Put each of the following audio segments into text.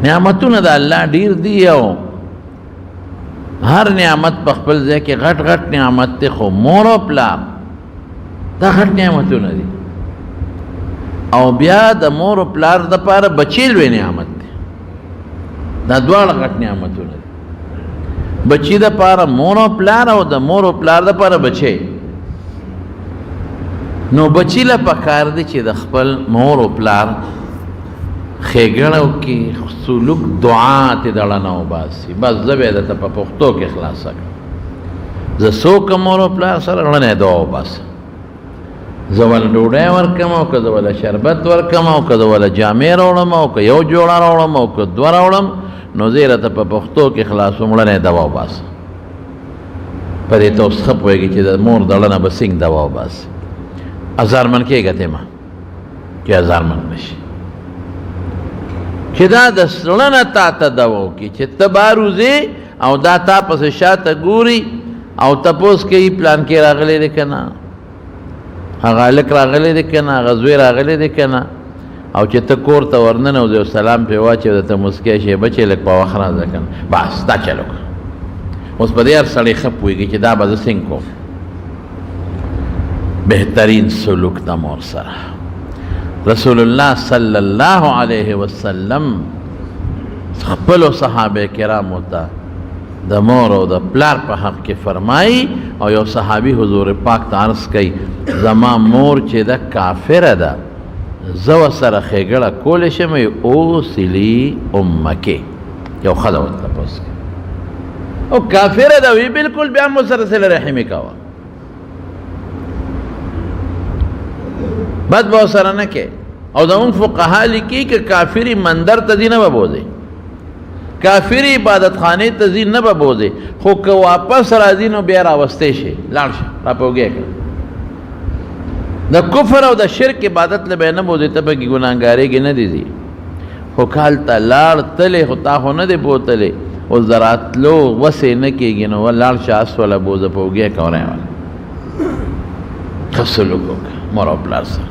نعمتونه د الله ډیر دی او هر نعمت په خپل ځای کې غټ غټ نعمت دی، خو مور او پلار دا غټ نعمتونه دي. او بیا د مور او پلار دپاره بچی لوی نعمت دی. دا دواړه غټ نعمتونه دي. بچی دپاره مور او پلار او د مور او پلار دپاره بچی. نو بچی له پکار دی چې د خپل مور او پلار ښېګڼه وکړي، سلوک دعا ترې د ړنه وباسي. بس زه به یې درته په پښتو کې خلاصه کړم. زه څوک مور او پلار سره ړنه دعا وباسم، زه وله ډوډۍ ورکم او که زه وله شربت ورکم او که زه وله جامې راوړم او که یو جوړه راوړم او که دوه راوړم، نو زه یې راته په پښتو کې خلاصوم، ړنه یې دوا وباسم. په دې ته اوس ښه پوهېږي چې د مور د ړنه به څنګه دوا وباسي. ازارمن کېږه ته ما چې ازارمن نه شي، چې دا د زړه نه تا ته دوا وکړي، چې ته بار وځې او دا تا پسې شاته ګوري او تپوس کوي پلان کې راغلی دی که نه، هغه هلک راغلی دی که نه، هغه زوی راغلی دی که نه. او چې ته کور ته ورننوځې او سلام پرې واچوې، درته موسکی شي، بچې لږ په وخت راځه که نه، بس دا چل وکړه. اوس په دې هر سړی ښه پوهېږي چې دا به زه څنګه کوم. بهترین سلوک د مور سره رسول الله صلی الله علیه وسلم خپلو صحابه کرامو ته د مور او د پلار په حق کې فرمایي. او یو صحابي حضور پاک ته عرض کوي، زما مور چې ده کافره ده، زه ورسره ښېګړه کولی شم؟ اوصلي امکې. یو ښځه ورته تپوس کوي، او کافره ده، وی بالکل بیا مو سره صله رحمي کوه، بد به سره نه کې. او زموږ فقها لیکي که کافري مندر ته ځي نه به بوځي، کافري عبادت خانې ته ځي نه به بوځي، خو که واپس راځي نو بیا راوستی شي، لاړ شي راپوږی کړه. د کفر او د شرک عبادت له به نه بوځي، ته پکې ګناهګارېږي نه دی ځي، خو که هلته لاړ تللی، خو تا خو نه دی بوتلی، اوس د راتلو وسې نه کېږي، نو لاړ شه اس وله بوځه، په اوږې که ورای وله. ښه سلوک وکړه مور او پلار سره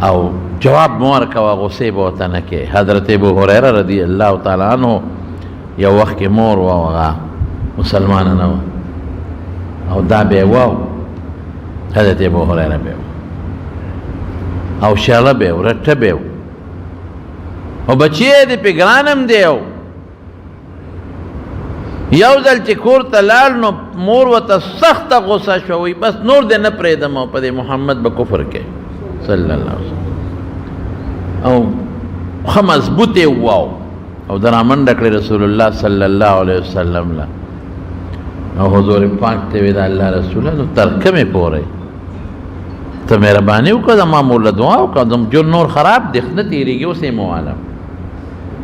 او جواب مه ورکوه، غصې به ورته نه کوې. حضرت ابو هریره رضی الله تعالی عنه یو وخت کې مور وه، هغه مسلمانه نه وه، او دا به یې وه حضرت ابو هریره به او شړه به رټه به او بچی دې په ګرانم دی. او یو ځل چې کور ته لاړ نو مور ورته سخته غوسه شوه، وایي بس نور دې نه پرېږدم او په دې محمد به کفر کوي صلی الله علیه وسلم. او ښه مضبوط یې وواو او د رامنډه کړې رسول الله صلی الله علیه وسلم له. او حضور پاک ته وی د الله رسوله نو تر کومې پورې ته مهرباني وکړه، زما مور له دعا وکړه، زم ژوند نور خراب دی، نه تېرېږي، اوس یې مه والم.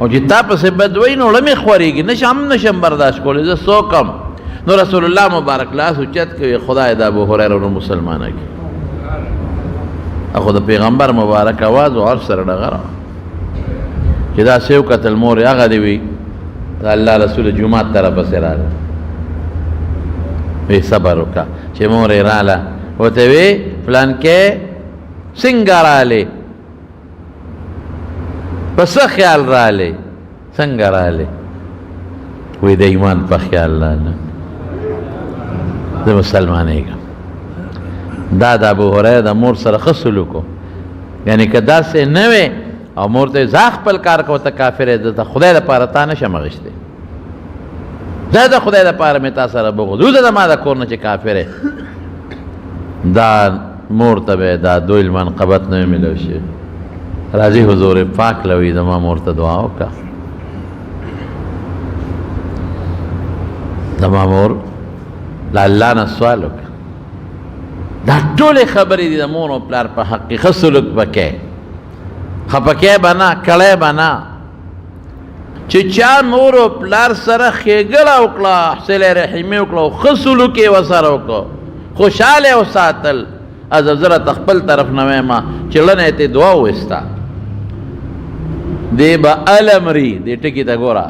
او چې تا پسې بد وایي نو زړه مې خورېږي، نشم نشم برداشت کولی، زه څه وکړم؟ نو رسول الله مبارک لاس اوچت کوي، خدای د ابو هریره نو مسلمانه کړي. خو د پیغمبر مبارک اواز او هر سره ډغره چې دا سیو قتل مور یې هغه دی وي، د الله رسول جومات ته راپسې راغله، وی صبر وکړه. چې مور یې راله ورته وی فلانکی څنګه رالی، په څه خیال رالی، څنګه رالی؟ وی د ایمان په خیال راله، زه مسلمانېږم. دا د ابو هریره د مور سره ښه سلوک و، یعنې که داسې نه وی او مور ته یې ځه خپل کار کوه، ته کافر یې، زه د خدای دپاره تا نه شم اخیستی، دا د خدای دپاره مې تا سره بغض، وځه زما د کور نه چې کافر یې. دا مور ته به دا دوی منقبت نه ملو شي. راځي حضور پاک لوي زما مور ته دعا وکړه، زما مور له الله نه سوال وکړه. دا ټولې خبرې دي د مور او پلار په حق کې. ښه سلوک به کوې، خفه کوې به نه، کړی به نه. چې چا مور او پلار سره ښېګړه وکړه، صله رحمي وکړه او ښه سلوک یې ورسره وکړو، خوشحاله یې وساتل، از زه راته خپل طرف نه وایم چې ړنه یې ترې دعا وویسته، دی به هله مري. دې ټکي ته ګوره،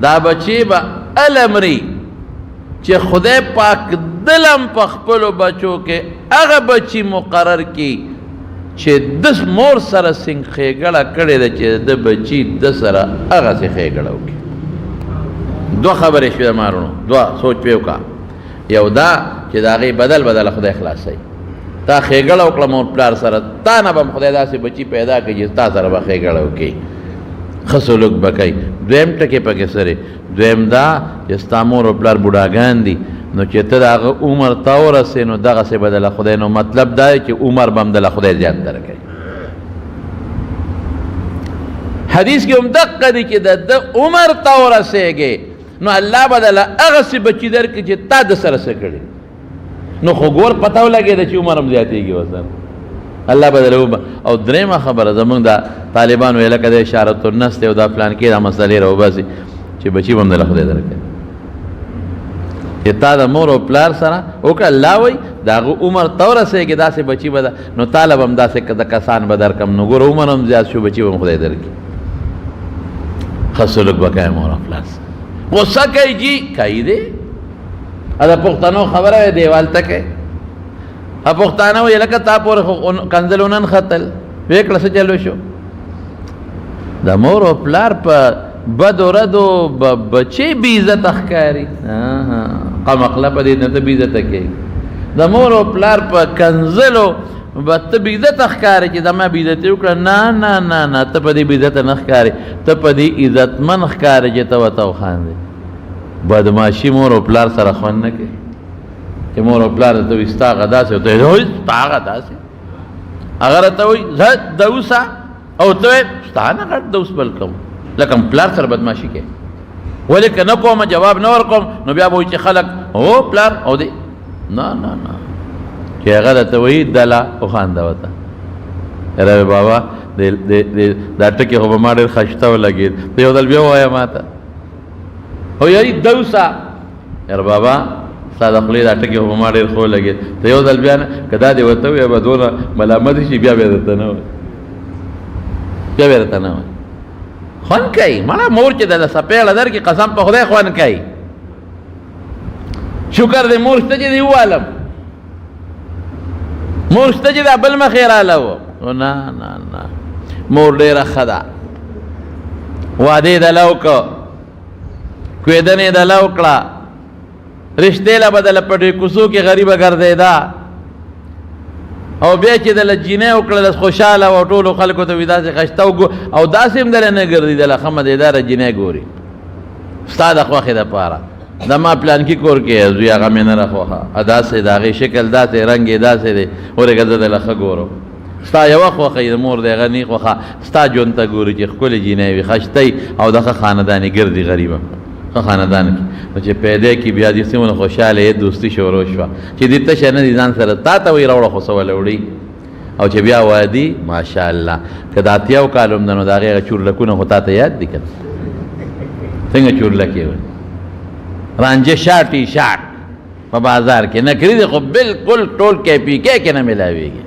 دا بچی به هله مري چې خدای پاک دلم په خپلو بچو کې هغه بچي مقرر کړي چې د مور سره څنګه ښېګړه کړې ده چې د بچي د سره هغسې ښېګړه وکړي. دوه خبرې شوې زما وروڼو، دوه سوچ پرې وکړه. یو دا چې د هغې بدل بدل خدای خلاصوي. تا ښېګړه وکړه مور پلار سره، تا نه به هم خدای داسې بچي پیدا کړي چې تا سره به ښېګړه وکړي، ښه سلوک به کوي. دویم ټکی پکې څه دی؟ دویم دا چې ستا مور او پلار بوډاګان دي، نو چې ته د هغه عمر ته ورسې نو دغسې به دله خدای، نو مطلب دا دی چې عمر به هم دله خدای زیات درکوي. حدیث کې هم دقه دی چې د ده عمر ته ورسېږې نو الله به دله هغسې بچي درکړي چې تا د سره څه کړي. نو خو ګور پته ولګېده چې عمر هم زیاتېږي ورسره، الله به دله وبه. او درېیمه خبره زمونږ دا طالبان ویې لکه د اشارت النس دی او دا پلان کې دا مسئلې راوباسي چې بچي به هم دله خدای درکوي چې تا د مور او پلار سره وکړه. الله وایي د هغه عمر ته ورسېږې داسې بچي به ده، نو تا له به هم داسې د کسان به درکړم. نو ګوره عمر هم زیات شو، بچي به هم خدای درکړي. ښه سلوک به کوې مور او پلار سره. غصه کوي جي کوي دی، د پښتنو خبره وي دیوال ته کوي. پښتانه وایي لکه تا پورې خو کنځل ونه نښتل، ویې کړه څه چل وشو؟ د مور او پلار په بدو ردو بچې بې عزته ښکاري، قمقله په دې نه ته بې عزته کوي. د مور او پلار په کنځلو به ته بې عزته ښکارې چې زما بې عزتي وکړه. نه نه نه نه، ته په دې بې عزته نه ښکارې، ته په دې عزتمن ښکارې چې ته ورته وخاندې. بدماشي مور او پلار سره خوند نه کوي چې مور او پلار ته وایي ستا هغه داسې، او ته وایي ستا هغه داسې، هغه راته وایي زه دوسه، او ته وایې ستا نه غټ دوس بل کوم. لکه پلار سره بدماشي کوي، ولې که نه کوم جواب نه ورکوم نو بیا به وایي چې خلک هو پلار او دی. نه نه نه، چې هغه راته وایي دله وخانده ورته، یاره بابا دا ټکی خو به ما ډېر خشته ولګېد، ته یو ځل بیا ووایه ما ته. او یاري دوسه، یاره بابا ستا د خولې دا ټکی خو په ما ډېر ښه ولګېد، ته یو ځل بیا نه، که دا دې ورته ووایې به دونه ملامت شي، بیا به درته نه وایي، بیا به درته نه وایي. خوند کوي مړه مور چې د څپېړه درکړي، قسم په خدای خوند کوي. شکر دې مور شته چې دې ووالم، مور شته چې دا بل مخې راله و. نه نه نه، مور ډېره ښه ده، وعدې دله وکړه، کوېدنې دله وکړه، رشتې له به دله په ډېر کوڅو کې غریبه ګرځېده، او بیا چې دله جینۍ وکړله خوشحاله وه، ټولو خلکو ته وي داسې خشته او داسې هم دله نه ګرځي، دله ښه مزېداره جینۍ ګوري ستا د خوښې دپاره. د ما پلانکي کور کې زوی هغه مې نه راخوښه، داسې د هغې شکل داسې، رنګ یې داسې دی، ورېږه زه دله ښه ګورم. ستا یوه خوښه یې د مور د هغه نه خوښه، ستا ژوند ته ګوري چې ښکلې جینۍ وي، خشته وي او د ښه خاندان یې ګرځي، غریبه ښه خاندان کې. نو چې پیدا کړي بیا دې څومره خوشحاله یې، دوستي شروع شوه چې دې تشه نه دي ځان سره تا ته وایي راوړه خو څه وله وړي. او چې بیا وادي ماشاءالله که د اتیاو کالو هم ده نو د هغې هغه چورلکونه خو تا ته یاد دي که نه؟ څنګه چورلکې وي رانجه شاټي شاټ په بازار کې نکري دي، خو بالکل ټول کې پی کې کې نه ملاویږي.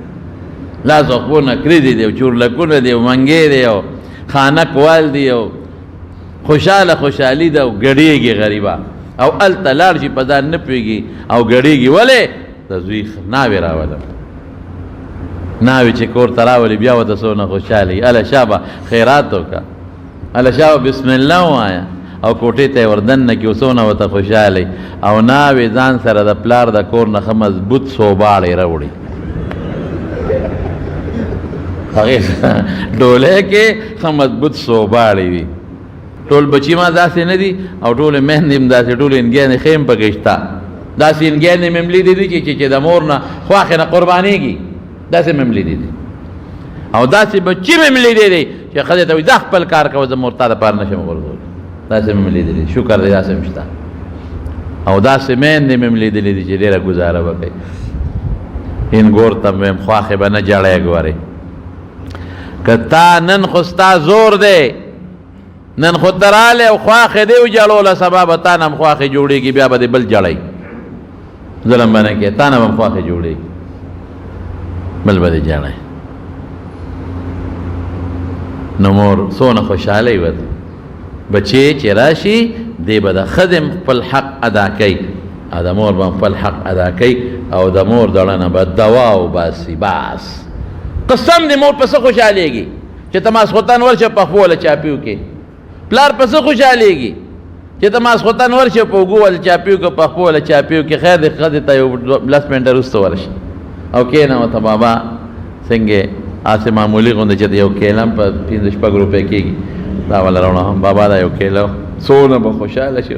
لاس او خپو نکري دي او چورلکونه دي او منګې دي او خانک وال دي او خوشاله خوشحالي ده او ګډېږي غریبه، او هلته لاړ شي په ځان نه پوهېږي او ګډېږي. ولې؟ د زوی ناوې راولم، ناوې چې کور ته راولي بیا ورته څونه خوشحاله وي. هله شابه خیرات وکړه، هله شابه بسم الله ووایه، او کوټې ته یې وردننه کړي، څونه ورته خوشحاله وي. او ناوې ځان سره د پلار د کور نه ښه مضبوط سوباړی راوړي، هغې ډولۍ کې ښه مضبوط سوباړی وي. ټول بچي ما داسې نه دي او ټولې میندې هم داسې، ټولې انګیانې ښې هم پکې شته. داسې انګیانې مې هم لیدې دي چې د مور نه خواښې نه قربانېږي، داسې مې هم لیدې دي. او داسې بچي مې هم لیدې دي چې ښځې ته وایي دا خپل کار کوه، زه مور تا دپاره نه شم غورځولی. داسې مې هم لیدلې دي، شکر دی داسې هم شته. او داسې میندې مې هم لیدلې دي چې ډېره ګزاره به کوي. اینګور ته مې وایم خواښې به نه ژړی ګورې، که تا نن خو ستا زور دی، نن خو ته راغلی او خواښې دې وژړوله، سبا به تا نه هم خواښې جوړېږي، بیا به دې بل ژړوي، ظلم به نه کوې، تا نه به هم خواښې جوړېږي، بل به دې ژړوي. نو مور څونه خوشحاله وي بچی چې راشي، دی به د ښځې هم خپل حق ادا کوي او د مور به هم خپل حق ادا کوي، او د مور د زړه نه به دوا وباسي. بس قسم دې مور په څه خوشحالېږي چې ته ماسخوتن ورشه په خپو له چاپیو کې، پلار په څه خوشحالېږي چې ته ماسخوتن ورشه په اوږو ول چاپیو کې، په خپو له چاپیو کې. خیر دې ښځې ته یو 10 منټه وروسته ورشه او کښېنه ورته، بابا څنګه هسې معمولي غوندې چې یو کیله هم په 5 6 روپۍ کېږي، دا وله راوړه هم بابا دا یو کیله، څونه به خوشحاله شي،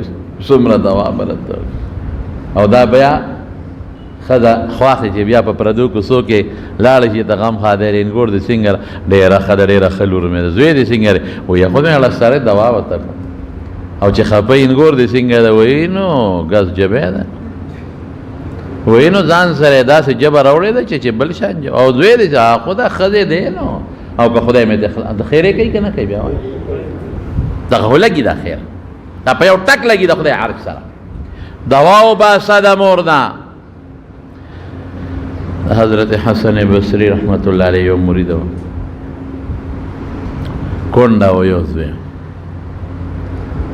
څومره دوا به راته. او دا بیا ښځه خواښې چې بیا په پردو کوڅو کې لاړه شي ته غم ښاده رینګور دې څنګه ډېره ښه ده، ډېره ښه لور مې ده، زوی دې څنګه دی؟ وایي خو مې اړه سره دوا ورته کړه. او چې خفه اینګور دې څنګه ده؟ وایي نو ګز جبې ده. وایي نو ځان سره یې داسې ژبه راوړې ده چې بل شان ژبه. او زوی دې چې خو دا ښځې دی نو، او که خدای مې د خیرې کوي که نه کوي، بیا وایي دغه خو لګي دا خیر، دا په یو ټک لګي د خدای عرش سره. دوا وباسه د مور نه. حضرت حسن بصري رحمت الله علیه یو مرید و، کونډه و یو زوی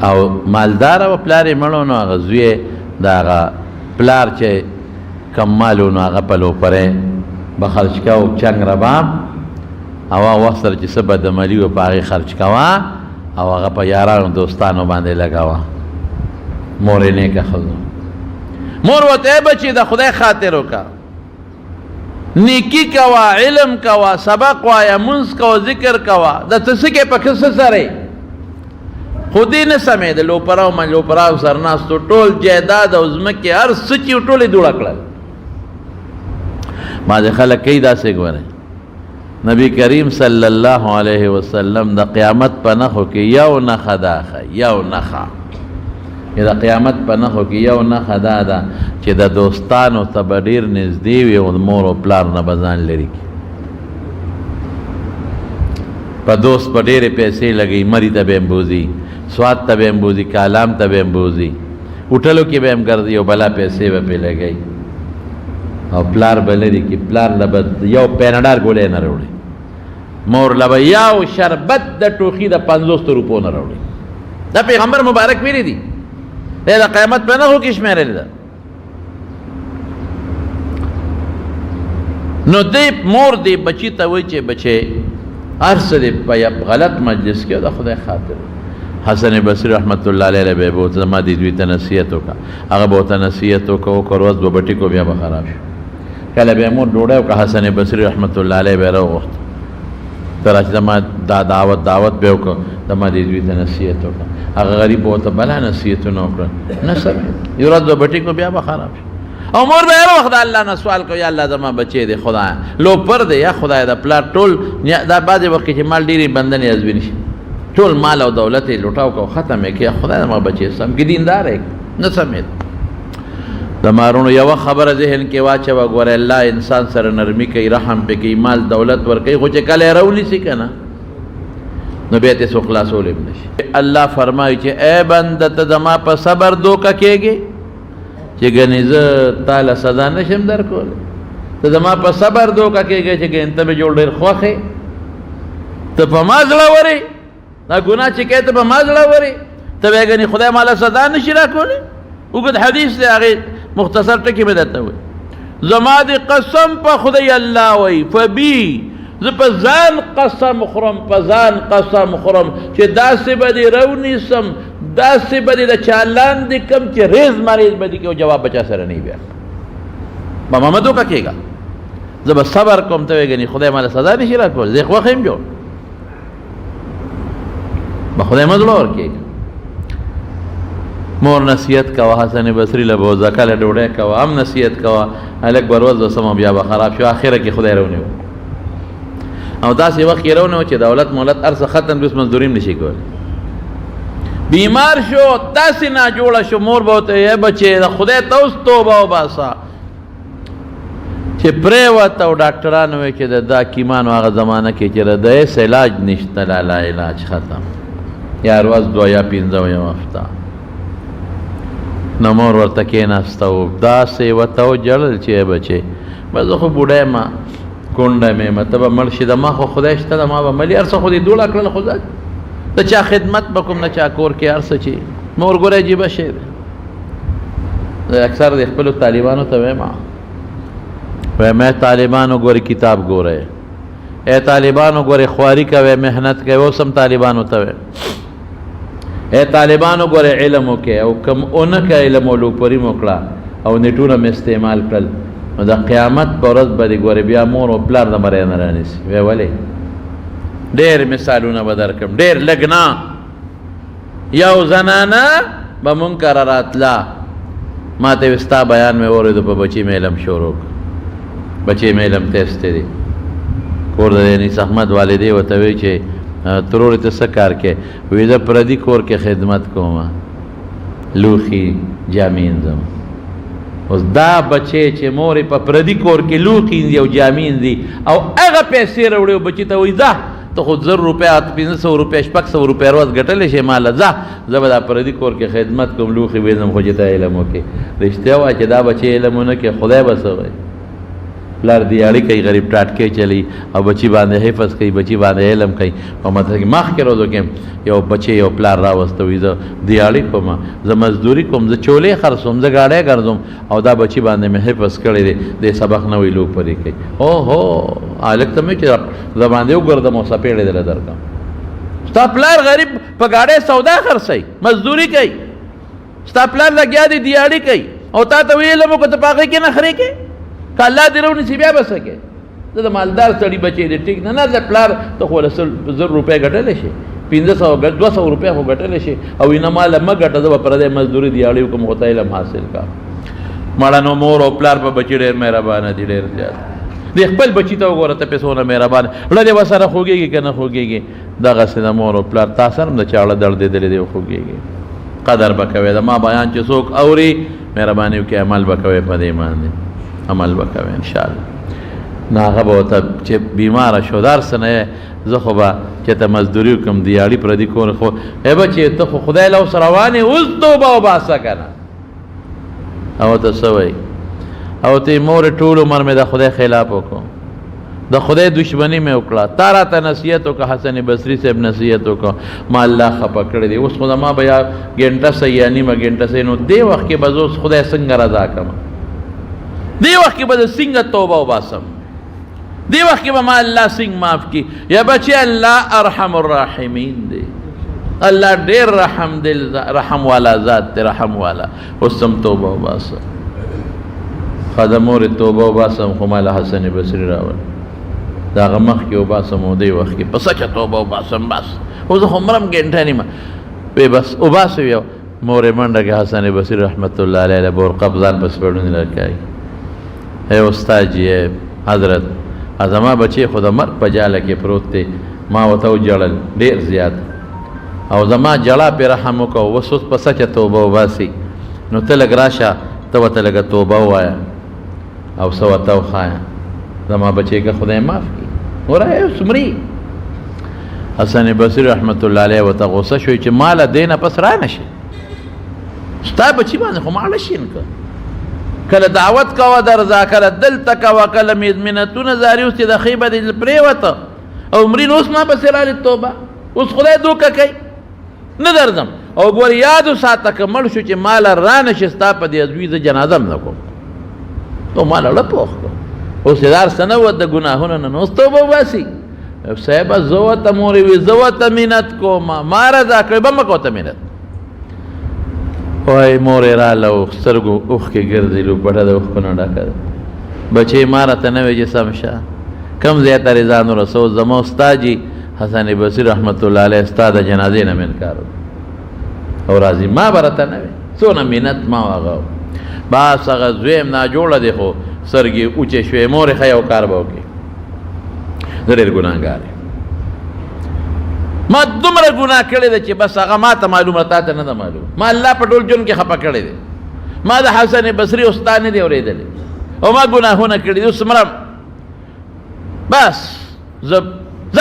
او مالدار و، پلار یې مړ و، نو هغه زوی د هغه پلار چې کم مال و نو هغه په لوپرې به خرچ کوه، چنګ رباب او هغه وخت سره چې څه بدعملي وه په هغې خرچ کوه او هغه په یارانو دوستانو باندې لګوه. مور یې نیکه ښځه، مور ورته ای بچې د خدای خاطر وکړه، نیکی کوه، علم کوه، سبق وایه، مونځ کوه، ذکر کوه، د ته څه کې په ښه څه سره یې؟ خو دې نه سمېده. لوپراو من لوپراو سره ناست و، ټول جایداد او ځمکې هر څه چې ټول یې دوړه کړل. بعضې خلک کوي داسې ګورئ، نبی کریم صلی الله علیه وسلم د قیامت په نښو کې یو نښه دا ښه، یو نښه د قیامت په نښو کې یو نښه دا ده چې د دوستانو ته به ډېر نږدې وي او د مور او پلار نه به ځان لرې کړي. په دوست په ډېرې پیسې لګوي، مري ته به یې هم بوځي، سوات ته به یې هم بوځي، کالام ته به یې هم بوځي، هوټلو کې به یې هم ګرځي او بلا پیسې به پرې لګوي او پلار به لرې کړي. پلار له به یو پینډار ګولۍ نه راوړي، مور له به یو شربت د ټوخي د 50 روپو نه راوړي. دا پیغمبر مبارک ویلي دي، دا د قیامت په نښو کې شمېرلې ده. نو دې مور دې بچي ته وایي چې بچې هر څه دې په یو غلط مجلس کې د خدای خاطر. حسن بصري رحمت الله علیه به بوته زما دې دوی ته نصیحت وکړه، هغه به ورته نصیحت وکړه، وکړ ورځ به بټي کو بیا به خراب شو. کله به مور ډوډۍ وکړه، حسن بصري رحمت الله علیه به راوغوښت، ته راشه زما دا دعوت به وکړه، زما دې دوی ته نصیحت وکړه. هغه غریب به ورته بلا نصیحتونه وکړه، نه سمېده. یو ورځ به بټي کو بیا به خراب شو. او مور به هر وخت د الله نه سوال کوي، یا الله زما بچی دی خدای لوپر دی، یا خدای د پلار ټول دا بعضې وخت کې چې مال ډېرې بندنې ازوین شي، ټول مال او دولت یې لوټاو کو ختم یې کړي، خدای زما بچی سم کې دیندار یې نه سمېده. د مارونو یوه خبره ذهن کې واچوه، ګوره الله انسان سره نرمي کوي، رحم پې کوي، مال دولت ورکوي، خو چې کله یې راونیسي که نه نو بیا ترې څوک خلاصولی هم نه شي. الله فرمایي چې ای بنده ته زما په صبر دوکه کېږې چې ګنې زه تا له سزا نه شم درکولی، ته زما په صبر دوکه کېږې چې ګنې ته مې جوړ ډېر خوښ یې، ته په ما زړه ورې، دا ګناه چې کوې ته په ما زړه ورې، ته به ګنې خدای ما له سزا نه شي راکولی. اوږد حدیث دی، هغې مختصر ټکي مې درته وویل. زما دې قسم په خدای الله وایي فبي، زه په ځان قسم خورم، په ځان قسم خورم چې داسې به دې راونیسم، داسې به دې د چا لاندې کم چې ریز مریز به دې کوي، جواب به چا سره نه وي. بیا به ما مه دوکه کېږه، زه به صبر کوم، ته وایې ګنې خدای ما له سزا نه شي راکولی، زه یې خوښ یم جوړ به خدای مه زړه ورکېږه. مور نصیحت کوه، حسن بصري له به وځه، کله ډوډۍ کوه، هم نصیحت کوه، هلک به ورځ وسمه بیا به خراب شو. اخره کې خدای راونیو او داسې وخت کې راونیو چې دولت مولت هر څه ختم، اوس مزدوري هم نشي کولی. بیمار شو، داسې ناجوړه شو، مور به ورته وایي بچې د خدای ته اوس توبه وباسه. چې پرېوته او ډاکټرانو وایي چې د دا کیمانو هغه زمانه کې چې د هېڅ علاج نشته، لالا علاج ختم، یا ورځ دوه یا پنځه یو هفته. نو مور ورته کېناسته او داسې ورته وژړل چې ای بچې بس زه خو بوډی یم، کونډه مې یم، ته به مړ شې، د ما خو خدای شته، د ما به ملي، هر څه خو دې دوړه کړل، خو ځه د چا خدمت به کوم، د چا کور کې هر څه چې مور ګوره عجیبه شی دی. زه اکثر د خپلو طالبانو ته وایم، وایم ای طالبانو ګورئ کتاب ګورئ، اے طالبانو ګورې خواري کوئ، محنت کوئ، اوس هم طالبانو ته وایي اے طالبانو ګورې علم وکړئ، او کم ونه که علم ولوپري مو کړه او نیټونه مې استعمال کړل، نو د قیامت په ورځ به دې ګورې بیا مور او پلار د مرۍ نه رانیسي. وی ولې؟ ډېر مثالونه به درکړم، ډېر لږ نه. یو زنانه به مونږ کره راتله، ما ته وی ستا بیان مې واورېدو، په بچي مې علم شروع کړ، بچي مې علم ته ایستی دی. کور د انیس احمد والدې ورته وی چې ترورې ته څه کار کوې؟ وی زه پردي کور کې خدمت کوم، لوښي جامې اینځم. اوس دا بچی چې مور یې په پردي کور کې لوښي اینځي او جامې اینځي او هغه پیسې راوړي او بچي ته وایي ځه ته خو 1000 روپۍ، 500 روپۍ، 600 روپۍ ورځ ګټلی شې، ماله ځه زه به دا پردي کور کې خدمت کوم، لوښي به اینځم، خو چې ته علم وکړې. رښتیا وایه چې دا بچی علم ونه کړي خدای به څه وایي؟ پلار دیاړي کوي، غریب ټاټکې چلی او بچی باندې حفظ کوي، بچی باندې علم کوي. په مدرسه کې مخکې ورځو کې یو بچی یو پلار راوسته، وي زه دیاړي کوم، زه مزدوري کوم، زه چولې خرڅوم، زه ګاډی ګرځوم، او دا بچی باندې مې حفظ کړی دی، دې سبق نه وي لو پرې کوي. اوهو هلک ته مې چې زه باندې وګرځم او څپېړې دله درکړم. ستا پلار غریب په ګاډی سودا خرڅوي، مزدوري کوي، ستا پلار لګیا دی دیاړي کوي، او تا ته ویلم که ته په هغې کې نخرې کوې، که الله دې راونیسي بیا به څه کوې؟ زه د مالدار سړي بچی دی، ټیک نه نه، د پلار ته خو له 1000 روپۍ ګټلی شي، 500 200 روپۍ خو ګټلی شي، او نه ماله مه ګټه، زه به پردی مزدوري دیاړي وکړم، خو ته علم حاصل کړه. مړه نو مور او پلار په بچي ډېر مهربانه دي، ډېر زیات دی. خپل بچي ته وګوره ته پې څونه مهربانه، زړه دې ورسره خوږېږي که نه خوږېږي؟ دغسې د مور او پلار تا سره هم د چا زړه دړدېدلی دی وخوږېږي. قدر به کوې، د ما بیان چې څوک اوري مهرباني وکړي، عمل به کوې، په دې باندې عمل به کوې انشاءالله. نو هغه به ورته چې بیماره شو دا هر څه نه، زه خو به چې ته مزدوري وکړم دیاړي پردي کور خو ای بچې ته خو خدای له اوس روان یې، اوس توبه وباسه که نه. او ته څه وایي؟ او ته مور ټول عمر مې د خدای خلاف وکړو، د خدای دشمنی مې وکړه، تا راته نصیحت وکړه، حسن بصري صاحب نصیحت وکړه، ما الله خفه کړی دی، اوس خو زما بیا ګنټه سه یا نیمه ګنټه سه، نو دې وخت کې به زه اوس خدای څنګه رضا کړم، دې وخت کې به زه څنګه توبه وباسم، دې وخت کې به ما الله څنګه معاف کړي؟ یا بچی الله ارحم الراحمین دی، الله ډېر رحم دل رحم والا ذات دی، رحم والا. اوس هم توبه وباسه. ښه د مورې توبه وباسم خو ما له حسن بصري راوړ، د هغه مخکې وباسم او دې وخت کې په سچه توبه وباسم بس، خو زه خو مرم ګنټه نیمه وی بس وباسو. یو مورې منډه کې حسن بصري رحمت الله علیه له بورقه ځان په سپړوني راکاږي، ای استاد جي، ای حضرت، زما بچی خو د مرګ په جاله کې پروت دی، ما ورته وژړل ډېر زیات، او زما ژړا پرې رحم وکړه، اوس اوس په سچه توبه وباسي، نو ته لږ راشه، ته ورته لږه توبه ووایه او څه ورته وښایه، زما بچی که خدای معاف کړي. ګوره اوس مري. حسن بصري رحمت الله علیه ورته غوسه شو چې ما له دې نه پس را نه شي، ستا بچي باندې خو ما اړه شي نه، کله دعوت کوه درځه، کله دلته کوه، کله منتونه زاري، اوس چې د ښې به دې پرېوته او مري، نو اوس ما پسې راغلې توبه، اوس خدای دوکه کوي، نه درځم. او ګور یاد وساته که مړ شو چې ماله رانه شي ستا په دې زوی زه جنازه هم نه کوم، ته ماله ړه پوخ کړه، اوس یې هر څه نه وه د ګناهونو نه، نو اوس توبه وباسي. صاحبه زه ورته مورې وي زه ورته منت کوم، ما رضا کړې به مه کوه ته منت. وای مور یې راله او سترګو اوښکې ګرځي، لوپټه د اوښکو نه ډکه ده. بچې ما راته نه وې چې سم شه، کوم ځای ته یې ځان ورسوو؟ زما استاد جي حسن بصري رحمت الله علیه ستا د جنازې نه مې انکار وکړ او راځي، ما به راته نه وې څونه منت ما هغه بس هغه زوی هم ناجوړه دی، خو سترګې اوچې شوې، مور یې ښه یو کار به وکړي، زه ډېر ګناهګار یم، ما دومره ګناه کړې ده چې بس هغه ما ته معلومه، تا ته نه ده معلومه، ما الله په ټول ژوند کې خفه کړی دی، ما د حسن بصري استاد نه دی اورېدلی او ما ګناهونه کړي دي، اوس مرم بس زه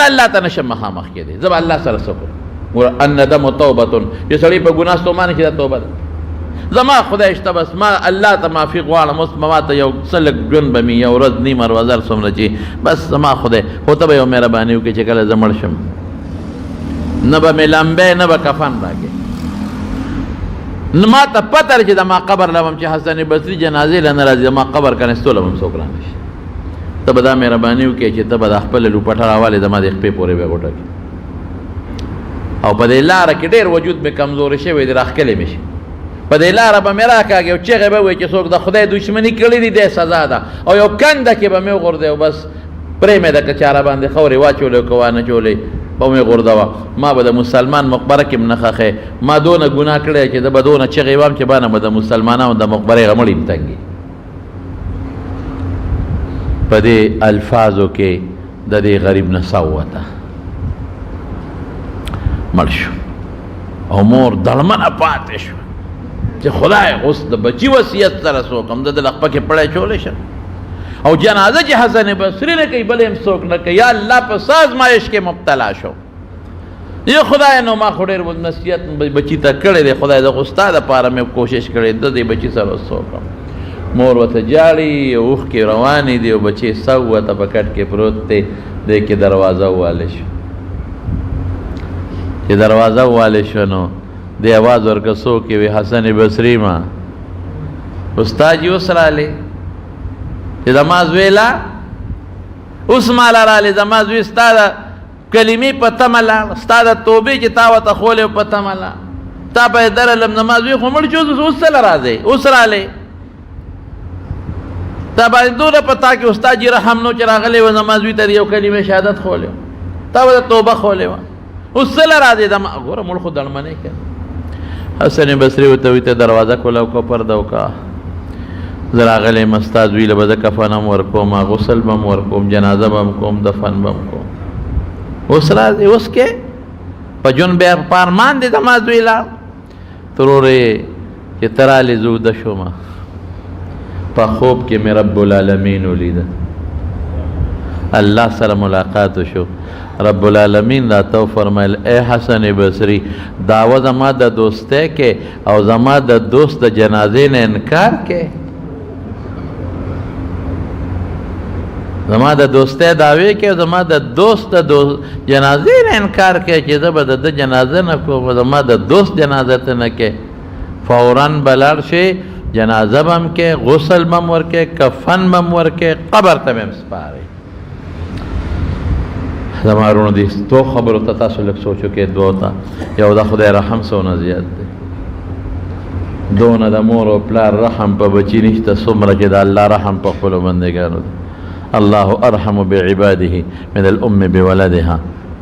الله ته نشم مخامخ کېدی، زه به الله سره څه کوم؟ ګوره الندم توبة، چې سړی په ګناه ستومانه شي دا توبه ده، زما خدای شته بس ما الله ته معافي غواړم، اوس ما ته یو څه لږ ژوند به مې یو ورځ نیمه ورځ هر څومره چې بس زما خدای، خو ته به یو مهرباني وکړې چې کله زه مړ شم نه به مې لمبی نه به کفن راکې، نو ما ته پته ده چې د ما قبر له به هم چې حسن بصري جنازې له نه راځي، زما قبر کنستو له به هم څوک رانه شي. ته به دا مهرباني وکړې چې ته به دا خپله لوپټه راوالې، زما د خپې پورې به غوټه کړې. او په دې لاره کې ډېر وجود مې کمزوری شوی دی، راښکلی مې شي. په دې لاره به مې راکاږي او چغې به وایي چې څوک د خدای دښمني کړې دي، دی سزا ده. او یو کنده کې به مې وغورځوي او بس پرې مې ده که چا راباندې خاورې واچولې او که وانه چولې به مې غورځوه. ما به د مسلمان مقبره کې هم نه ښخی. ما دونه ګناه کړی چې زه به دونه چغې وام چې بانه به د مسلمانانو د مقبرې هغه مړي هم تنګي. په دې الفاظو کې د دې غریب نه ساه ووته، مړ شو. او مور دړمنه پاتې شو چې خدای اوس د بچي وصیت سره څوک هم د ده له خپه کې پړی چولی شم. او جنازه چې حسن بصري نه کوي بل هم څوک نه کوي. یا الله په څه ازمایش کې مبتلا شو یا خدای، نو ما خو ډېر نصیحت بچي ته کړی دی، خدای زه خو ستا دپاره مې کوشش کړی، د دې بچي سره څه وکړم؟ مور ورته ژاړي، اوښکې روانې دي او بچی ساه ووته، په کټ کې پروت دی. دی کې دروازه وواله شو، چې دروازه وواله شو نو دی اواز ورکړ، څوک یې؟ وی حسن بصري ما. استاد جي اوس رالی چې زما زوی لا اوس ماله رالی، زما زوی ستا د کلمې په تمه لاړ، ستا د توبې چې تا ورته ښولی په تمه لاړ، تا به یې درلم، زما زوی خو مړ شو، اوس څه له راځې؟ اوس رالی تا باندې دومره په تا کې استاد جي رحم نو چې راغلی و زما زوی ته یو کلمه شهادت ښولی، تا به توبه ښولې وه، اوس څه له راځې؟ زما ګوره مړ خو دړمنې که. حسن بصري ورته وایي ته دروازه کوله وکړه، پرده وکړه، زه راغلی یم، ستا زوی له به زه کفن هم ورکوم، غسل به هم ورکوم، جنازه به هم کوم، دفن به هم کوم. اوس راځې؟ اوس کې په ژوند بیا په ارمان دی زما زوی لاړ. ترورې چې ته رالې زه وده شوم، په خوب کې مې رب العالمین ولیده، الله سره ملاقات وشو. رب العالمین راته وفرمایل ای حسن بصري، دعوه زما د دوستۍ کې او زما د دوست د جنازې نه انکار کې، زما د دوستۍ دعوې کې او زما د دوست د جنازې نه انکار کې چې زه به د ده جنازه نه کوم، زما د دوست جنازه ته نه کې. فوراً به لاړ شي، جنازه به هم کې، غسل به هم ورکې، کفن به هم ورکې، قبر ته به هم سپارې. زما وروڼو دې دوو خبرو ته تاسو لږ سوچ وکړئ، دوو ته. یو د خدای رحم څونه زیات دی، دونه د مور او پلار رحم په بچي نشته څومره چې د الله رحم په خپلو بندګانو دی. الله ارحم بعباده من الام بولدها،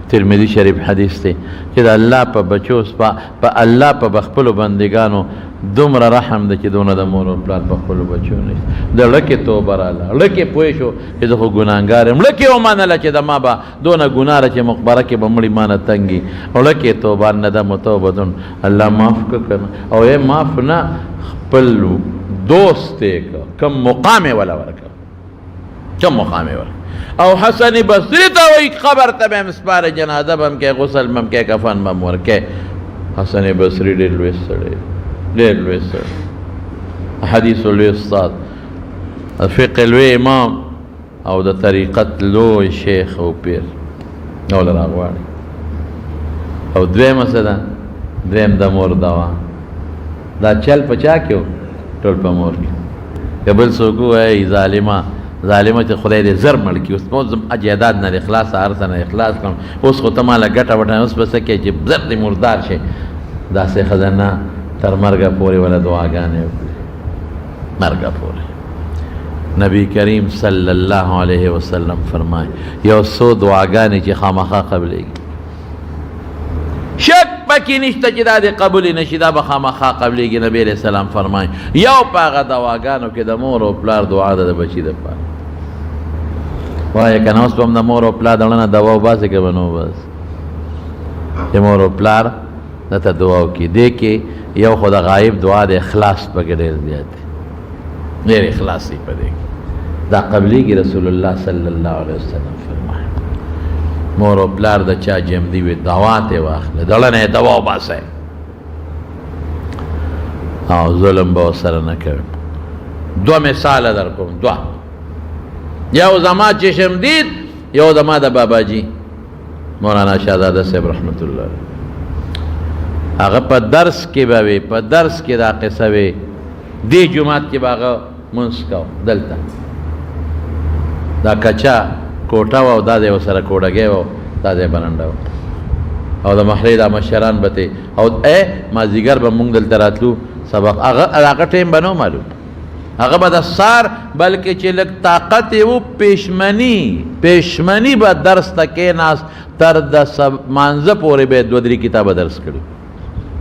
ترمذي شریف حدیث دی چې د الله په بچو په الله په خپلو بندګانو دومره رحم دی چې دونه د مور او پلار په خپلو بچو نشته. د ړکې توبه راله، ړکې پوه شو چې زه خو ګناهګار یم، ړکې ومنله چې د ما به دونه ګناه ده چې مقبره کې به مړي مانه تنګي، ړکې توبه ندم توبه الله معاف که کنه. او یې معاف نه، خپل دوست یې که کوم مقام یې وله ورکړه، کوم مقام یې ورکړه. او حسن بصري ته وایي قبر ته به هم سپاره، جنازه به هم کوې، غسل به هم کوې، کفن به هم ورکوې. حسن بصري ډېر لوی سړی، ډېر لوی سړی، حدیث لوی استاد، فقه لوی امام او د طریقت لوی شیخ او پیر او له راغواړي. او دویمه څه ده؟ دویم د مور دوا. دا چل په چا کې و؟ ټول په مور کې. که بل څوک ووایي ظالمه ظالمه چې خدای دې زر مړ کړي، اوس مو جایداد نه دې خلاص، هر څه نه دې خلاص کړم، اوس خو ته ماله ګټه وټه، اوس به څه کوې چې زر دې مردار شي. داسې ښځه نه تر مرګه پورې وله دعاګانې وکړي، مرګه پورې. نبی کریم صلی الله علیه وسلم فرمایي یو څو دعاګانې چې خامخا قبلېږي، شک پکې نشته چې دا دې قبول نه شي، دا به خامخا قبلېږي. نبی علیه السلام فرمایي یو په هغه دواګانو کې د مور او پلار دعا ده د بچي دپاره. وایه که نه اوس به هم د مور او پلار د ړنه دوا وباسې که به نه وباسې؟ چې مور او پلار درته دعا وکړي. دې کې یو خو د غایب دعا د اخلاص پکې ډېر زیات دی، ډېر اخلاص یې په دې کې دا قبلېږي. رسول الله صلی الله علیه وسلم فرمایي مور او پلار د چا جمدي وي دوا ته واخله، د ړنه یې دوا وباسئ او ظلم به ورسره نه کوي. دوه مثاله در کوم، دوه، یو زما چشم دید، یو زما د باباجي مولانا شهزاده صاحب رحمت الله علیه. هغه په درس کې به وي، په درس کې دا قصه وي، دې جومات کې به هغه مونځ کوه دلته. دا کچا کوټه وه او دا ځای ورسره کوډګی وه، دا ځای برنډه وه. او د محلې دا مشران به ترې او ای مازدیګر به مونږ دلته راتلو سبق، هغه هغه ټایم به نه معلوم، هغه به د سار بلکې چې لږ طاقت یې و پیشمني به درس ته کېناست، تر د مانځه پورې به یې دوه درې کتابه درس کړي.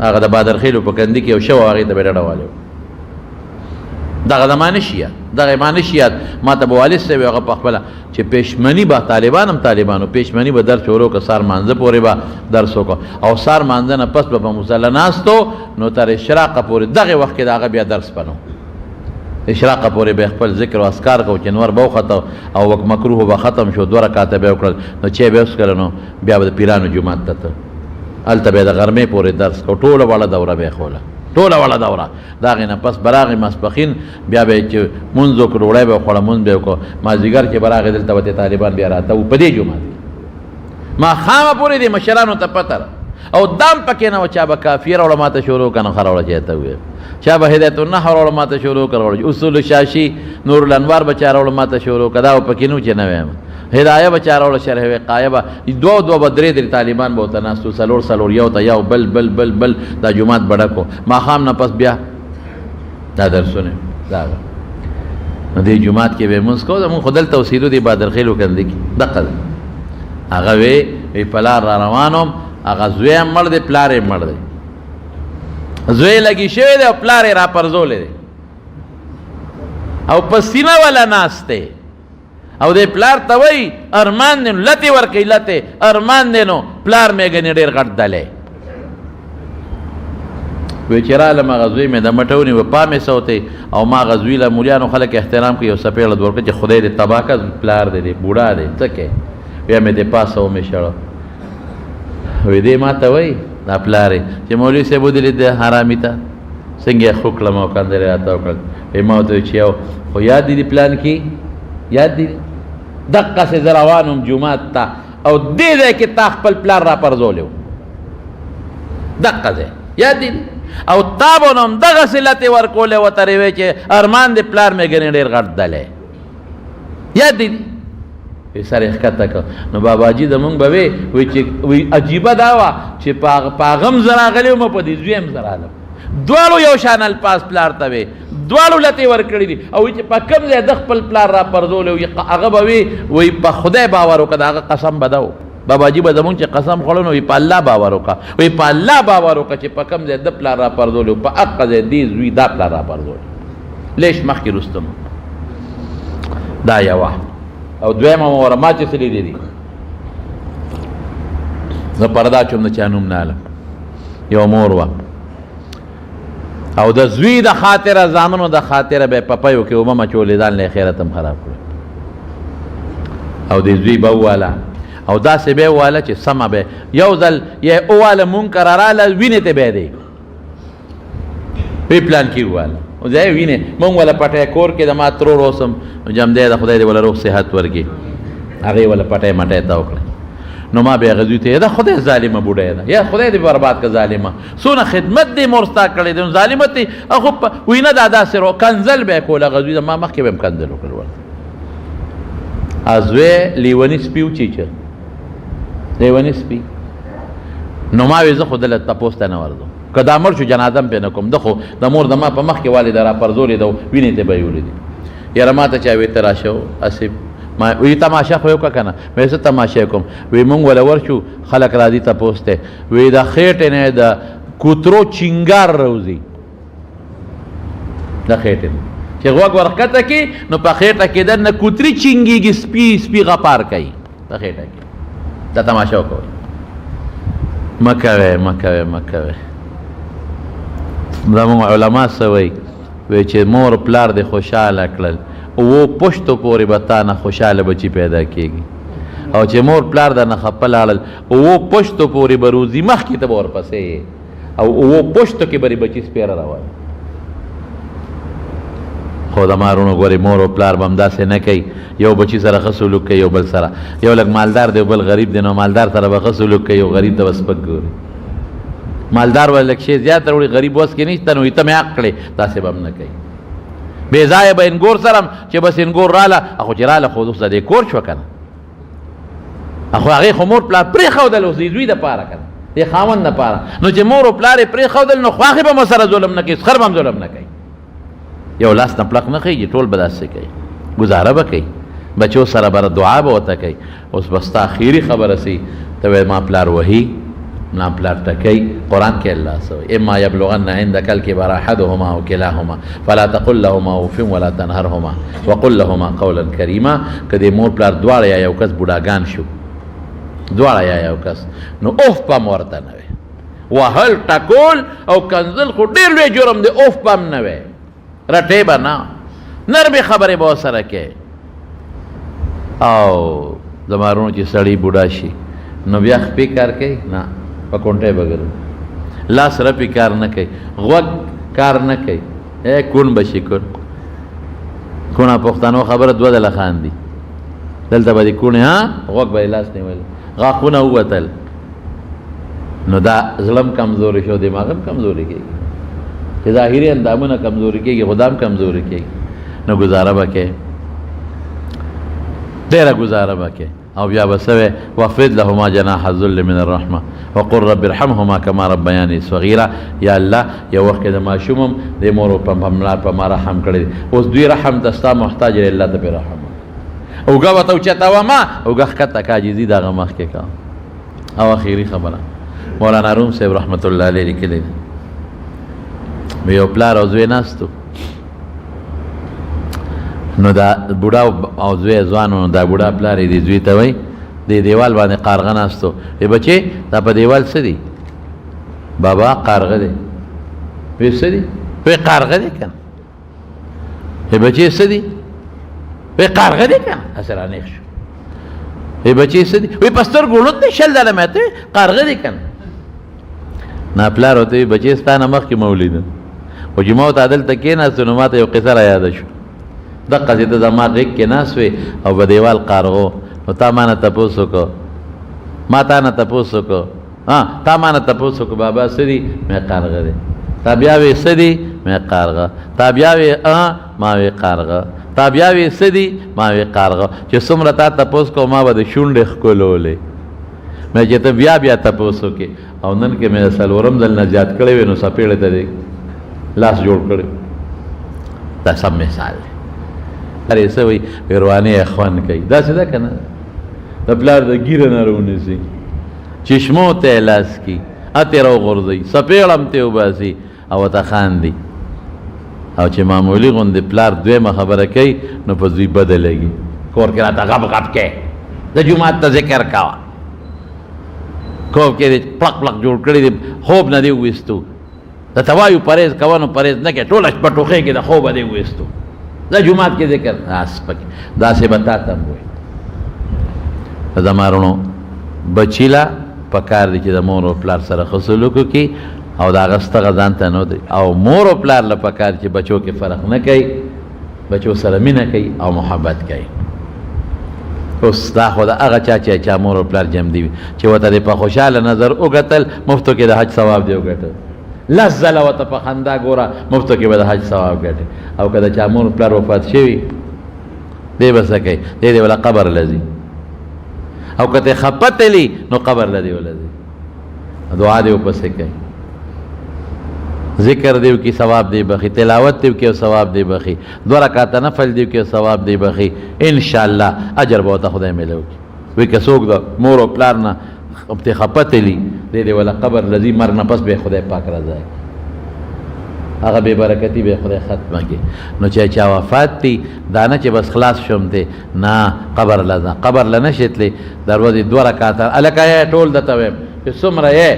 هغه د بادرخېلو په کندي کې یو شه وه، هغې ته به یې ډډه والې وه. دغه زما نه شي یاد، دغه ما نه شي یاد، ما ته به والد صاحب هغه په خپله چې پیشمني به طالبان هم طالبانو پیشمني به درس شروع کړه، سار مانځه پورې به درس وکړه او سار مانځه نه پس به په مصلی ناستو نو تر اشراقه پورې دغه وخت کې د هغه بیا درس پنو اشراقه پورې به خپل ذکر او اذکار کو چې نور به وخته او وک مکروه به ختم شو، دوه رکعاته به وکړل نو چې به وڅکل نو بیا به د پیرانو جومات ته ته، هلته به د غرمې پورې درس کو، ټوله وړه دوره به یې خوله، ټوله وړه دوره. د هغې نه پس به راغی ماسپښین، بیا به یې چې مونځ وکړو ډوډۍ به یې وخوړه، مونځ به یې وکړو، مازدیګر چې به راغی دلته به ترې طالبان بیا راته وو په دې جومات کې ماښامه پورې دې مشرانو ته پته ده. او دام پکې نه و، چا به کافیه راوړه ما ته شروع کړه، نو ښه راوړه چې ته ووایې، چا به هدایت النحو راوړه ما ته شروع کړه، راوړه اصول شاشي نور الانوار به چا راوړه ما ته شروع کړه، دا به پکې نه و چې نه وایم، هدایه به چا راوړه، شرح وقایه به دوه دوه به درې درې طالبان به ورته ناست وو، څلور څلور یو ته یو بل بل بل بل، دا جومات به ډک و. ماښام نه پس بیا دا درسونه دا به نو دې جومات کې به یې لمونځ کوو. زموږ خو دلته اوسېدو دې بادرخېلو کندې کې دقه ده. هغه وی پلار را روان وم، هغه زوی هم مړ دی پلار یې مړ دی، زوی لګي شوی دی او پلار یې راپرځولی دی او په سینه وله ناست دی او دې پلار ته وایي ارمان دی نو لتې ورکوي، لتې ارمان دی نو پلار مې ګنې ډېر غټ دلی. وی چې رالم هغه زوی مې د مټه ونیوه، پا مې سوتی او ما هغه زوی له مولیانو خلک احترام کوي، یو څپېړه ورکړه چې خدای دې تباه کړه، پلار دې دی بوډا دی څه کوې؟ بیا مې دې پاسه ومې شړه. وی دې ما ته وایي دا پلار یې چې مولوي صاحب ودې لید حرامي ته څنګه یې خو کړم او کنځلې راته وکړل. وی ما ورته وویل چې یو خو یاد دې دي پلان کې یاد دې دي، دقسې زه روان وم جومات ته او دې ځای کې تا خپل پلار را پرځولی و، دقه ځای یاد دې دي، او تا به نو همدغسې لتې ورکولې ورته وی چې ارمان دې پلار مې ګنې ډېر غټ دلی، یاد دې دي. وی سر یې ښکته کړ. نو باباجي زمونږ به وی وی چې وی عجیبه دا وه چې په هغه هم زه راغلی وم په دې زوی هم زه راغلم، دواړو یو شان الفاظ پلار ته وی، دواړو لتې ورکړي دي. او چې په کوم ځای د خپل پلار را پرځولی وي هغه به وی وی په خدای باور وکړه، د هغه قسم به دا و. باباجي به زمونږ چې قسم خوړو نو وی په الله باور وکړه، وی په الله باور وکړه چې په کوم ځای د پلار را پرځولی و په هغه ځای دې زوی دا پلار را پرځولی، لېش مخکې وروسته دا یوه. او دویمه مو ما چې څه لیدلي دي، زه پرده اچوم د چا نوم نه الم، یو مور وه او د زوی د خاطره زامنو د خاطره به په پیو کې اوبه مچولې، ځان له خیرت هم خراب کړو. او د زوی به وواله او داسې به وواله چې سمه به یو ځل یې وواله مونږ کره راله وینې ته به دی وی پلان کې وواله او ځای وینې مونږ وله پټی کور کې د ما ترور اوسم جم دی د خدای دې وله روغ صحت ورکړي، هغې وله پټی مټی ته وکړه. نو ما بیا غزوی ته دا خدای ظالمه بوډۍ ده، یا خدای دې برباد که ظالمه، څونه خدمت دې مور ستا کړی دی نو ظالمه ته هغه وینه دا داسې رو کنځل به یې کوله غزوی ته، ما مخکې به هم کنځل وکړل ورته. ازوی لیوني سپي وچیچه، لیوني سپي. نو ما وی زه خو دله تپوس ته نه ورځم، که دا مړ شو جنازه هم پرې نه کوم، ده خو د مور د ما په مخ کې والې ده را پرځولې ده وینې ته به یې ولیدې. یاره ما ته چا وی ته راشه هسې ما وی تماشه خو یې وکړه که نه، وی څه تماشه کوم، وی مونږ وله ورشو خلک راځي تپوس ته، وی د خېټې نه د کوترو چینګار راوځي د خېټې نه چې غوږ ورښکته کړي نو په خېټه کې دننه کوتري چینګېږي، سپي سپي غپار کوي په خېټه کې. دا تماشه وکوئ، مه کوئ مه کوئ مه کوئ. زموږ علما څه وایي؟ وایي چې مور پلار دې خوشحاله کړل اوو پښتو پورې به تا نه خوشحاله بچي پیدا کېږي، او چې مور پلار د نه خپه لاړل اوو پښتو پورې به روزي مخکې ته به ورپسې یې، او اوو پښتو کې به دې بچي سپېره روان. خو د ما وروڼو ګورې مور او پلار به همداسې نه کوي، یو بچي سره ښه سلوک کوي یو بل سره، یو لږ مالدار دی بل غریب دی، نو مالدار سره به ښه سلوک کوي او غریب ته به سپک ګوري. مالدار به لږ شی زیات راوړي، غریب وس کې نشته نو ته مې حق کړې، داسې به هم نه کوي. بې ځایه به انګور سره چې بس انګور راله، خو چې راله خو اوس د دې کور شوه که نه، خو هغې خو مور پلار پرېښودل اوس د زوی دپاره که نه، د خاوند دپاره. نو چې مور او پلار یې پرېښودل نو خواښې به مو سره ظلم نه کوي، سخر به هم ظلم نه کوي. یو لاس نه پړق نه خېږي، ټول به داسې کوي، ګزاره به کوي، بچو سره به دعا به ورته کوي. اوس به ستا اخري خبره سي، ته وایې ما پلار وهي، ما پلار ټکوي. قرآن کې الله څه وایي؟ اما یبلغن عندک الکبر احدهما او کلاهما فلا تقل لهما اف ولا تنهرهما وقل لهما قولا کریما. که دې مور پلار دواړه یا یو کس بوډاګان شو، دواړه یا یو کس، نو اوف به هم ورته نه وي. وهل ټکول او کنځل خو ډېر لوی جرم دی، اوف به هم نه وي، رټې به نه، نرمې خبرې به ورسره کوې. او زما وروڼو چې سړی بوډا شي نو بیا خپې کار کوي نه، په کونټۍ به ګرځي، لاس رپې کار نه کوي، غوږ کار نه کوي، کوڼ به شي. کوڼ کوڼه پښتنو خبره دوه ځله خاندي، دلته به دې کوڼې ها غوږ به یې لاس نیولی، غاښونه ووتل، نو دا زړه هم کمزوری شو، دماغ هم کمزوری کېږي، چې ظاهري اندامونه کمزوري کېږي خو دا هم کمزوري کېږي. نو ګزاره به کوې، ډېره ګزاره به کوې. او بیا به څه وایې؟ واخفض لهما جناح الذل من الرحمة وقل رب ارحمهما کما ربیانی صغیرا. یا الله یو وخت کې د ماشوم هم د مور او په پلار په ما رحم کړی دی، اوس دوی رحم ته ستا محتاج دی، الله ته پرې رحم وکړه. اوږه ورته اوچتوه مه، اوږه ښکته که، عاجزي د هغه مخکې کوه. او اخیری خبره مولانا روم صاحب رحمت الله علیه لیکلی دی، یو پلار او زوی ناست وو، نو دا بوډا او زوی ځوان وو، نو دا بوډا پلار یې دې زوی ته وایي، دې دیوال باندې قارغه ناست وو، ای بچې دا په دیوال څه دي؟ بابا قارغه دی. وی څه دي؟ وی قارغه دی که نه. ای بچې څه دي؟ وی قارغه دی که نه. هسې رانیغ شو. ای بچې څه دي؟ وی په سترګو ړوند دی، شل ځله مې ته قارغه دی که نه. نا پلار ورته وی بچې ستا نه مخکې ما ولیدل، خو چې ما ورته دلته کېناستو نو ما ته یو قصه را یاده شو، دقسې ته زما غېږ کې ناست وې او په دیوال قارغو، نو تا ما نه تپوس وکړو، ما تا نه تپوس وکړو، ها تا ما نه تپوس وکړو بابا څه دي؟ مې قارغه دی. تا بیا وې څه دي؟ مې قارغه. تا بیا وې ما وې قارغه. تا بیا وې څه دي؟ ما وې قارغه. چې څومره تا تپوس کو ما به د شونډې ښکلولې، مې چې ته بیا بیا تپوس وکړې، او نن کې مې د څلورم ځل نه زیات کړی وي نو څپېړې ته دې لاس جوړ کړی. دا سم مثال دی. هرې څه وایي؟ وروانې یې خوند کوي، داسې ده که نه؟ د پلار د ږیره نه راونیسي، چشمو ته یې لاس کړي، اتې راوغورځوي، څپېړه هم ترې وباسي او ورته خاندي. او چې معمولي غوندې پلار دویمه خبره کوي نو په زوی بده لګي، کور کې راته غب غب کې، د جومات ته ذکر کوه، کور کې دې پړق پړق جوړ کړی دی، خوب نه دی وویستو، درته وایو پرهېز کوه نو پرهېز نه کوې، ټوله شپه ټوخېږې د خوبه دی وویستو، د جومات کې ذکر سپکې داسې به تا ته هم وایي. زما وروڼو بچي له پکار دی چې د مور او پلار سره ښه سلوک وکړي او د هغه ستغه ځان ته نه ودري، او مور او پلار له پکار چې بچو کې فرق نه کوي، بچو سره مینه کوي او محبت کوي. اوس دا خو د هغه چا چې چا مور او پلار جمدي وي چې ورته دې په خوشحاله نظر وکتل، مفتو کې د حج ثواب دی وګټل، لس ځله ورته په خندا ګوره، مفتو کې به د حج ثواب ګټي. او که د چا مور پلار وفات شوي دی به څه کوي؟ دی دې وله قبر له ځي، او که ته خپه تلي نو قبر له دې وله ځي، دعا دې ورپسې کوي، ذکر دیو کی ثواب دی بخي، تلاوت دیو کی ثواب دی بخي، دوه رکعاته نفل دیو کی ثواب دی بخي، ان شاء الله اجر به ورته خدای ملو کی. وی که څوک د مور او پلار نه ته خپه تلي دی دې وله قبر لذي، مرګ نه پس به خدای پاک رضا کی، هغه بې برکتي به خدای ختمه کړي. نو چې چا وفات دی دا نه چې بس خلاص شوم دی، نه، قبر له ځه، قبر له نه شې تللی، د ورځې دوه رکعاته هلکه یې ټول درته وایم چې څومره یې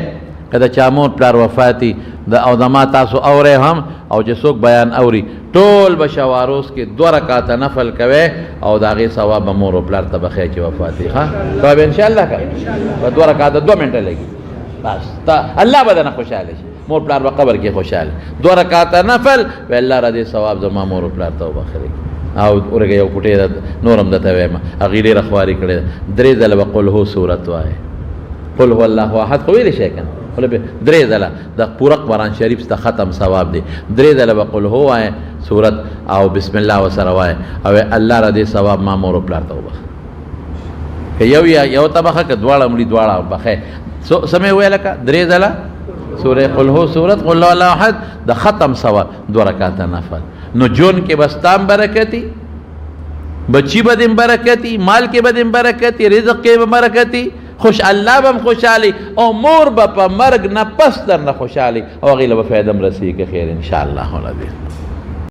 که د چا مور پلار وفاتي د او د ما تاسو اورئ هم، او چې څوک بیان اوري ټول به شواروز کې دوه رکعاته نفل کوي او د هغې ثواب به مور او پلار ته بخښي چې وفات دي. ښه کوه به انشاءالله، که په دوه رکعاته 2 منټه لګي بس، تا الله به درنه خوشحاله شي، مور پلار به قبر کې خوشحاله. دوه رکعاته نفل وی الله را دې ثواب زما مور او پلار ته وبخښي. او ورګه یو پټې نور هم درته وایم، هغې ډېره خواري کړې ده، 3 ځله به قل هو سورت وایې، قل هو الله احد خو ویلی شی که نه؟ خوله به درې ځله د پوره قرآن شریف د ختم ثواب دی. درې ځله به قل هو وایې سورت او بسم الله ورسره وایې او الله را دې ثواب ما مور او پلار ته وبخښه. که یو یا یو ته بخښه، که دواړه مړي دواړه بخښه. څه مې وویل که درې ځله سورة قل هو سورت قل هو الله احد د ختم ثواب، دوه رکعته نفل. نو جون کې به ستا هم برکتي، بچی به دې برکتي، مال کې به دې برکتي، رزق کې به برکتي، خوش الله به هم خوشحالي او مور به په مرګ نه پس درنه خوشحالي او هغې له به فایده هم رسېږي. خیر ان شاء الله العظیم.